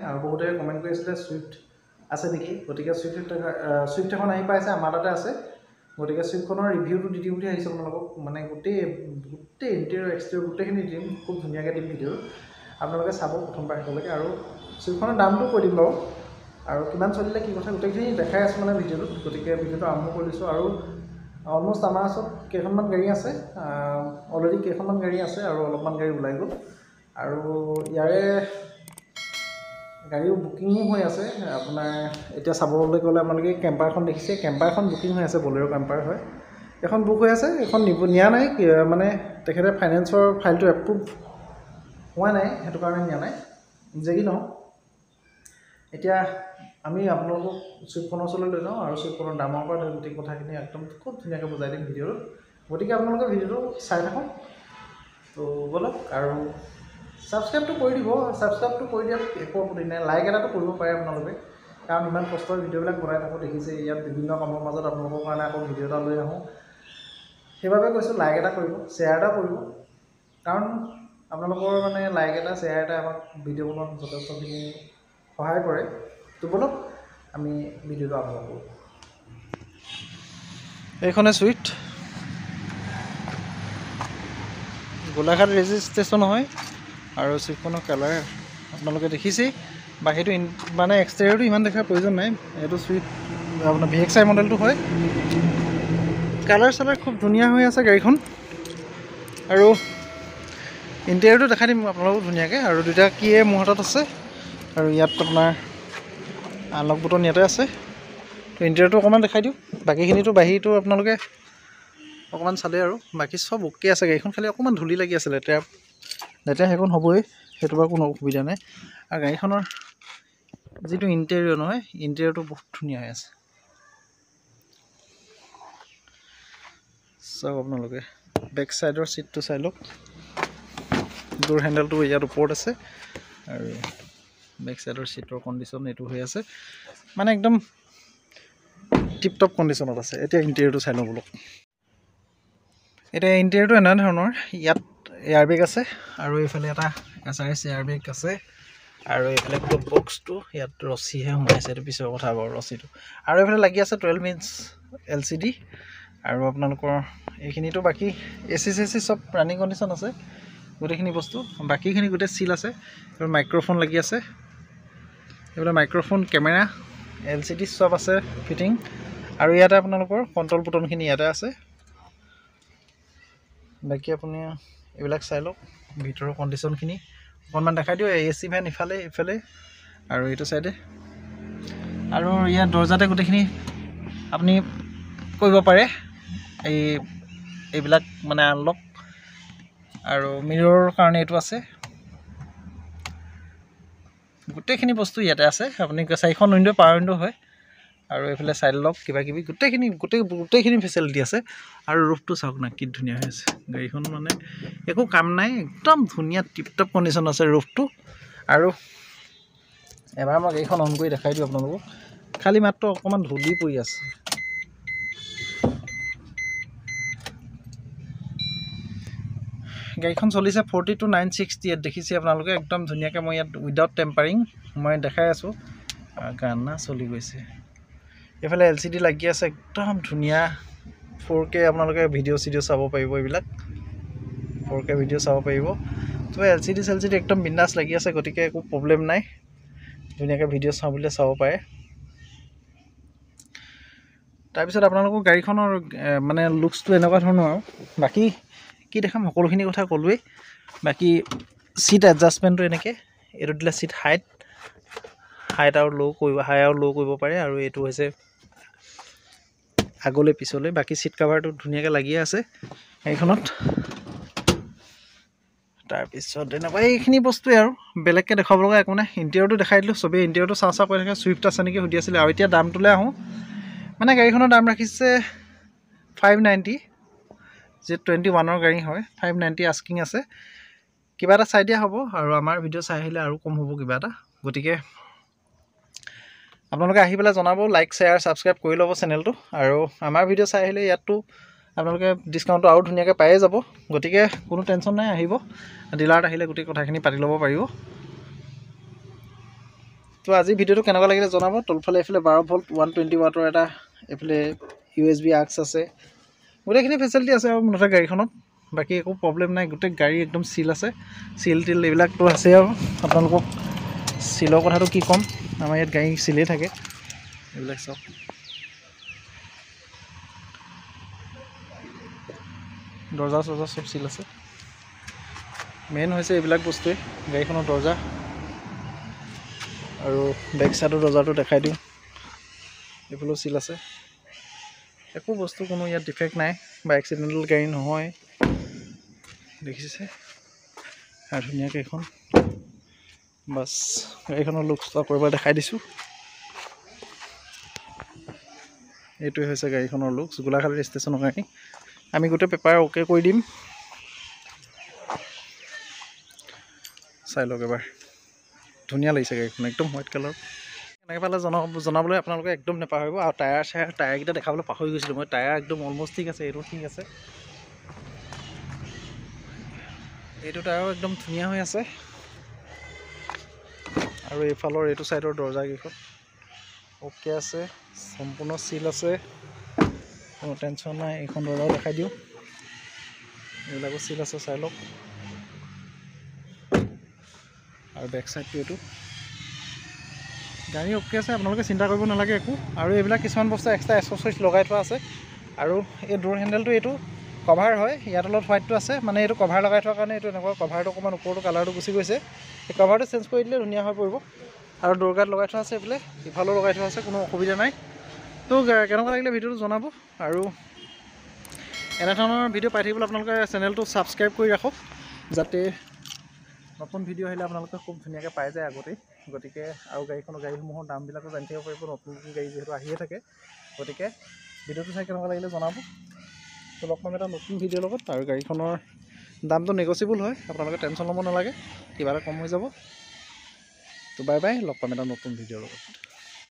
আৰু বহুতে কমেণ্ট কৰি আছিলে চুইফ্ট আছে নেকি। গতিকে চুইফ্ট এখন আহি পাইছে, আমাৰ তাতে আছে। গতিকে চুইফ্টখনৰ ৰিভিউটো দি দিম বুলি ভাবিছোঁ আপোনালোকক। মানে গোটেই গোটেই ইণ্টেৰিয়ৰ এক্সটেৰিয়ৰ গোটেইখিনি দিম, খুব ধুনীয়াকৈ দিম ভিডিঅ', আপোনালোকে চাব প্ৰথমবাৰ শেষলৈকে। আৰু চুইফ্টখনৰ দামটো কৈ দিম বাৰু, আৰু কিমান চলিলে কি কথা গোটেইখিনি দেখাই আছোঁ মানে ভিডিঅ'টোত। গতিকে ভিডিঅ'টো আৰম্ভ কৰি দিছোঁ। আৰু অলমষ্ট আমাৰ ওচৰত কেইখনমান গাড়ী আছে, অলৰেডি কেইখনমান গাড়ী আছে আৰু অলপমান গাড়ী ওলাই গ'ল। আৰু ইয়াৰে গাড়ীও বুকিঙো হৈ আছে আপোনাৰ। এতিয়া চাবলৈ গ'লে আপোনালোকে কেম্পাৰখন দেখিছে, কেম্পাৰখন বুকিং হৈ আছে, বলেৰ' কেম্পাৰ হয়, এখন বুক হৈ আছে। এইখন নিব নিয়া নাই, মানে তেখেতে ফাইনেন্সৰ ফাইলটো এপ্ৰুভ হোৱা নাই, সেইটো কাৰণে নিয়া নাই। যে কি নহওক, এতিয়া আমি আপোনালোকক চুইফ্টখনৰ ওচৰলৈ লৈ যাওঁ আৰু চুইফ্টখনৰ দামৰ পৰা ধৰি গোটেই কথাখিনি একদম খুব ধুনীয়াকৈ বুজাই দিম ভিডিঅ'টোত। গতিকে আপোনালোকে ভিডিঅ'টো চাই থাকক। তো ব'লক, আৰু ছাবস্ক্ৰাইবটো কৰি দিব। ছাবস্ক্ৰাইবটো কৰি দিয়াত একো আপত্তি নাই, লাইক এটাটো কৰিব পাৰে আপোনালোকে, কাৰণ ইমান কষ্টৰ ভিডিঅ'বিলাক বনাই থাকোঁ দেখিছে। ইয়াত বিভিন্ন কামৰ মাজত আপোনালোকৰ কাৰণে আকৌ ভিডিঅ' এটা লৈ আহোঁ, সেইবাবে কৈছোঁ লাইক এটা কৰিব, শ্বেয়াৰ এটা কৰিব, কাৰণ আপোনালোকৰ মানে লাইক এটা শ্বেয়াৰ এটা আমাক ভিডিঅ' বনোৱাত যথেষ্টখিনি সহায় কৰে। তো ব'লক আমি ভিডিঅ'টো আৰম্ভ কৰোঁ। এইখনে চুইফ্ট, গোলাঘাট ৰেজিষ্ট্ৰেশ্যন হয়। আৰু চুইফ্টখনৰ কালাৰ আপোনালোকে দেখিছেই, বাকীটো মানে এক্সটেৰিয়ৰটো ইমান দেখাৰ প্ৰয়োজন নাই। এইটো চুইফ্ট আপোনাৰ VXI মডেলটো হয়। কালাৰ চালাৰ খুব ধুনীয়া হৈ আছে গাড়ীখন। আৰু ইণ্টেৰিয়ৰটো দেখাই দিম আপোনালোকক ধুনীয়াকৈ। আৰু দুটা কিয়ে মোৰ হাতত আছে, আৰু ইয়াত আপোনাৰ আনলক বুটন ইয়াতে আছে। তো ইণ্টেৰিয়ৰটো অকণমান দেখাই দিওঁ, বাকীখিনিতো বাহিৰটো আপোনালোকে অকণমান চালেই আৰু বাকী চব অ'কে আছে। গাড়ীখন খালি অকণমান ধূলি লাগি আছে, লেতেৰা লেতেৰা সেইখন হ'বই, সেইটো বাৰু কোনো অসুবিধা নাই। আৰু গাড়ীখনৰ যিটো ইণ্টেৰিয়ৰ নহয়, ইণ্টেৰিয়ৰটো বহুত ধুনীয়া হৈ আছে। চাওক আপোনালোকে বেক চাইডৰ ছিটটো চাই লওক, ডোৰ হেণ্ডেলটো ইয়াত ওপৰত আছে। আৰু বেক চাইডৰ ছিটৰ কণ্ডিশ্যন এইটো হৈ আছে, মানে একদম টিপ টপ কণ্ডিশ্যনত আছে। এতিয়া ইণ্টেৰিয়ৰটো চাই লওঁ বোলক। এতিয়া ইণ্টেৰিয়ৰটো এনেধৰণৰ, ইয়াত এয়াৰ বেগ আছে আৰু এইফালে এটা SRS air বেগ আছে। আৰু এইফালে গ্ল'ভ বক্সটো ইয়াত ৰছীহে সোমাইছে, এইটো পিছৰ কথা বাৰু ৰছীটো। আৰু এইফালে লাগি আছে 12 ইঞ্চ LCD। আৰু আপোনালোকৰ এইখিনিতো বাকী AC চেচি চব ৰানিং কণ্ডিশ্যন আছে গোটেইখিনি বস্তু, বাকীখিনি গোটেই চিল আছে। আৰু মাইক্ৰ'ফোন লাগি আছে, এইফালে মাইক্ৰ'ফোন, কেমেৰা, LCD চব আছে ফিটিং। আৰু ইয়াতে আপোনালোকৰ কণ্ট্ৰল বুটনখিনি ইয়াতে আছে। বাকী আপুনি এইবিলাক চাই লওক, ভিতৰৰ কণ্ডিশ্যনখিনি অকণমান দেখাই দিওঁ। AC ভেন ইফালে ইফালে আৰু এইটো চাইডে। আৰু ইয়াত দৰ্জাতে গোটেইখিনি আপুনি কৰিব পাৰে, এইবিলাক মানে আনলক। আৰু মিৰৰৰ কাৰণে এইটো আছে। গোটেইখিনি বস্তু ইয়াতে আছে। আপুনি চাৰিখন উইণ্ড' পাৱাৰ উইণ্ড' হয়। আৰু এইফালে চাইড লক কিবা কিবি গোটেইখিনি গোটেইখিনি ফেচিলিটি আছে। আৰু ৰুফটো চাওক না কি ধুনীয়া হৈ আছে গাড়ীখন, মানে একো কাম নাই, একদম ধুনীয়া টিপ টপ কণ্ডিশ্যন আছে ৰুফটো। আৰু এবাৰ মই গাড়ীখন অন কৰি দেখাই দিওঁ আপোনালোকক, খালি মাত্ৰ অকণমান ধূলি পৰি আছে। গাড়ীখন চলিছে 42,968, দেখিছে আপোনালোকে একদম ধুনীয়াকৈ। মই ইয়াত উইদাউট টেম্পাৰিং মই দেখাই আছোঁ, গানা চলি গৈছে। এইফালে LCD লাগি আছে, একদম ধুনীয়া 4K আপোনালোকে ভিডিঅ' চিডিঅ' চাব পাৰিব, এইবিলাক 4K video চাব পাৰিব। তো LCD চেলচিডি একদম বিন্দাছ লাগি আছে, গতিকে একো প্ৰব্লেম নাই, ধুনীয়াকৈ ভিডিঅ' চাওঁ বুলিলে চাব পাৰে। তাৰপিছত আপোনালোকৰ গাড়ীখনৰ মানে লুকছটো এনেকুৱা ধৰণৰ। আৰু বাকী কি দেখাম, সকলোখিনি কথা ক'লোৱেই। বাকী ছিট এডজাষ্টমেণ্টটো এনেকৈ, এইটো দিলে ছিট হাইট আৰু ল' কৰিব, হাই আৰু ল' কৰিব পাৰে। আৰু এইটো হৈছে আগলৈ পিছলৈ। বাকী ছিট কাভাৰটো ধুনীয়াকৈ লাগিয়ে আছে গাড়ীখনত। তাৰপিছত এনেকুৱা এইখিনি বস্তুৱে আৰু বেলেগকৈ দেখুৱাব লগা একো নাই। ইণ্টেৰিয়ৰটো দেখাই দিলোঁ, চবেই ইণ্টেৰিয়ৰটো চাওঁ চাওঁ কৰি থাকে, চুইফ্ট আছে নেকি সুধি আছিলে। আৰু এতিয়া দামটোলৈ আহোঁ, মানে গাড়ীখনৰ দাম ৰাখিছে 590, যি 21ৰ গাড়ী হয়, 590 আস্কিং আছে। কিবা এটা চাই দিয়া হ'ব, আৰু আমাৰ ভিডিঅ' চাই আহিলে আৰু কম হ'ব কিবা এটা। গতিকে আপোনালোকে আহি পেলাই জনাব, লাইক শ্বেয়াৰ ছাবস্ক্ৰাইব কৰি ল'ব চেনেলটো। আৰু আমাৰ ভিডিঅ' চাই আহিলে ইয়াততো আপোনালোকে ডিছকাউণ্টটো আৰু ধুনীয়াকৈ পায়ে যাব, গতিকে কোনো টেনশ্যন নাই, আহিব ডিলাৰত আহিলে গোটেই কথাখিনি পাতি ল'ব পাৰিব। তো আজি ভিডিঅ'টো কেনেকুৱা লাগিলে জনাব। তলফালে এইফালে 12 ভল্ট 120 ৱাটৰ এটা এইফালে USB আক্স আছে, গোটেইখিনি ফেচিলিটি আছে আৰু মুঠতে গাড়ীখনত, বাকী একো প্ৰব্লেম নাই। গোটেই গাড়ী একদম চিল আছে, চিল তিল এইবিলাকতো আছে আৰু আপোনালোকক চিলৰ কথাটো কি ক'ম, আমাৰ ইয়াত গাড়ী চিলেই থাকে। এইবিলাক চাওক, দৰ্জা চৰ্জা চব চিল আছে। মেইন হৈছে এইবিলাক বস্তুৱেই, গাড়ীখনৰ দৰ্জা আৰু বেক চাইডৰ দৰ্জাটো দেখাই দিওঁ, এইফালেও চিল আছে। একো বস্তু কোনো ইয়াত ডিফেক্ট নাই বা এক্সিডেণ্টেল গাড়ী নহয়, দেখিছে আৰু ধুনীয়াকৈ এইখন। বাছ গাড়ীখনৰ লুকছটো আকৌ এবাৰ দেখাই দিছোঁ। এইটোৱে হৈছে গাড়ীখনৰ লুকছ, গোলাঘাট ষ্টেচনৰ গাড়ী। আমি গোটেই পেপাৰ অ'কে কৰি দিম, চাই লওক এবাৰ। ধুনীয়া লাগিছে গাড়ীখন, একদম হোৱাইট কালাৰ। কেনেকৈ পালে জনাবলৈ আপোনালোকে একদম নাপাহৰিব। আৰু টায়াৰ চায়াৰ টায়াৰকেইটা দেখাবলৈ পাহৰি গৈছিলোঁ মই, টায়াৰ একদম অলমষ্ট ঠিক আছে, এইটো ঠিক আছে, এইটো টায়াৰো একদম ধুনীয়া হৈ আছে। আৰু এইফালৰ এইটো ছাইডৰ দৰ্জাকেইখন অ'কে আছে, সম্পূৰ্ণ চিল আছে, কোনো টেনশ্যন নাই। এইখন দৰ্জাও দেখাই দিওঁ, এইবিলাকো চিল আছে, চাই লওক। আৰু বেক চাইডটো এইটো গাড়ী অ'কে আছে, আপোনালোকে চিন্তা কৰিব নালাগে একো। আৰু এইবিলাক কিছুমান বস্তু এক্সট্ৰা এক্সেচৰিজ লগাই থোৱা আছে। আৰু এই ডোৰ হেণ্ডেলটো এইটো কভাৰ হয়, ইয়াৰ তলত হোৱাইটটো আছে, মানে এইটো কভাৰ লগাই থোৱাৰ কাৰণে এইটো এনেকুৱা কভাৰটো অকণমান ওপৰটো কালাৰটো গুচি গৈছে, এই কভাৰটো চেঞ্জ কৰি দিলে ধুনীয়া হৈ পৰিব। আৰু ডোৰ গাৰ্ড লগাই থোৱা আছে, এইফালে ইফালেও লগাই থোৱা আছে, কোনো অসুবিধা নাই। তো কেনেকুৱা লাগিলে ভিডিঅ'টো জনাব, আৰু এনেধৰণৰ ভিডিঅ' পাই থাকিবলৈ আপোনালোকে চেনেলটো ছাবস্ক্ৰাইব কৰি ৰাখক, যাতে নতুন ভিডিঅ' আহিলে আপোনালোকে খুব ধুনীয়াকৈ পাই যায় আগতেই। গতিকে আৰু গাড়ীসমূহৰ দামবিলাকো জানি থাকিব পাৰিব, নতুন নতুন গাড়ী যিহেতু আহিয়ে থাকে। গতিকে ভিডিঅ'টো চাই কেনেকুৱা লাগিলে জনাব। তো লগ পাম এটা নতুন ভিডিঅ'ৰ লগত। আৰু গাড়ীখনৰ দামটো নেগচিয়েবল হয়, আপোনালোকে টেনশ্যন ল'ব নালাগে, কিবা এটা কম হৈ যাব। তো বাই বাই, লগ পাম এটা নতুন ভিডিঅ'ৰ লগত।